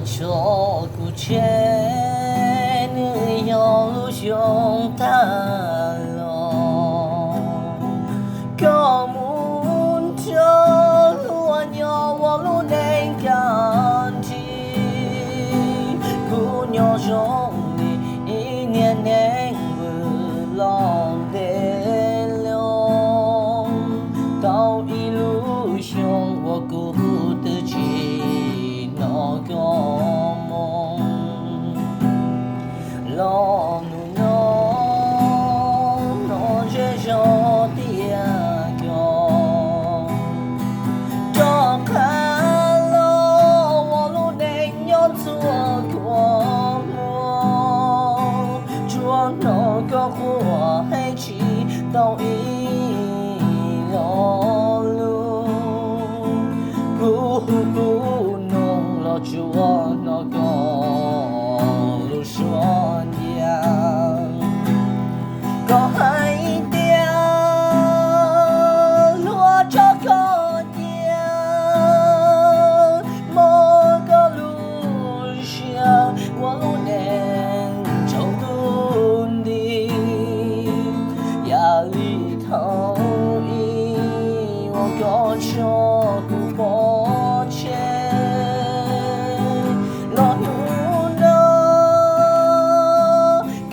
Tso kuv tseg, nws yog lub xyoo tag los, koj mus nrog luag nyob ua lub neej kaj nrig. Kuv nyob zoo li ib niag neeg vwm los ntev loo, tau ib lub xyoo uas kuv twb tsis hnov koj moo. Los hnub no, hnov zej zog tias koj rov qab los ua lub neej nyob ntxuag kua muag. Tsuas hnov koj quaj heev tsis tau ib lo lus. Kuv hu kuv nug los tsuas hnov koj lub suab nciab. Koj hais tias luag tso koj cia, muab koj lub siab ua lub neej tsaus ntuj nti. Yam li thaum ub uas koj tso kuv pov tseg, los hnub no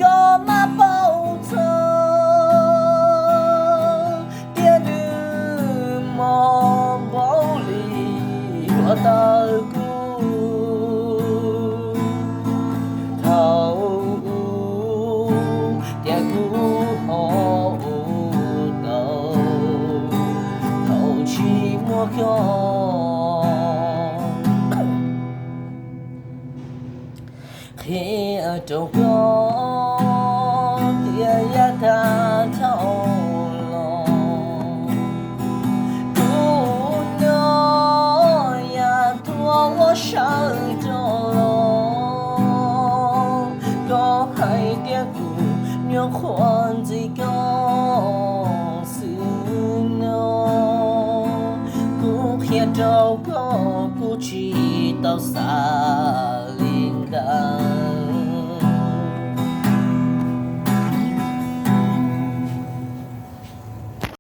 koj mam paub txog tias nws mob npaum li yuav tawm kuv. Thaum ub tias kuv ho ua tau, thaum tsis muaj koj. Qhia rau koj tias yav tag dhau los, kuv no yam tuag ua sawv rau los. Koj hais tias kuv nyuam qhuav ntxiv koj xwb no. Kuv qhia rau koj kuv tsis tau xav li ntawd.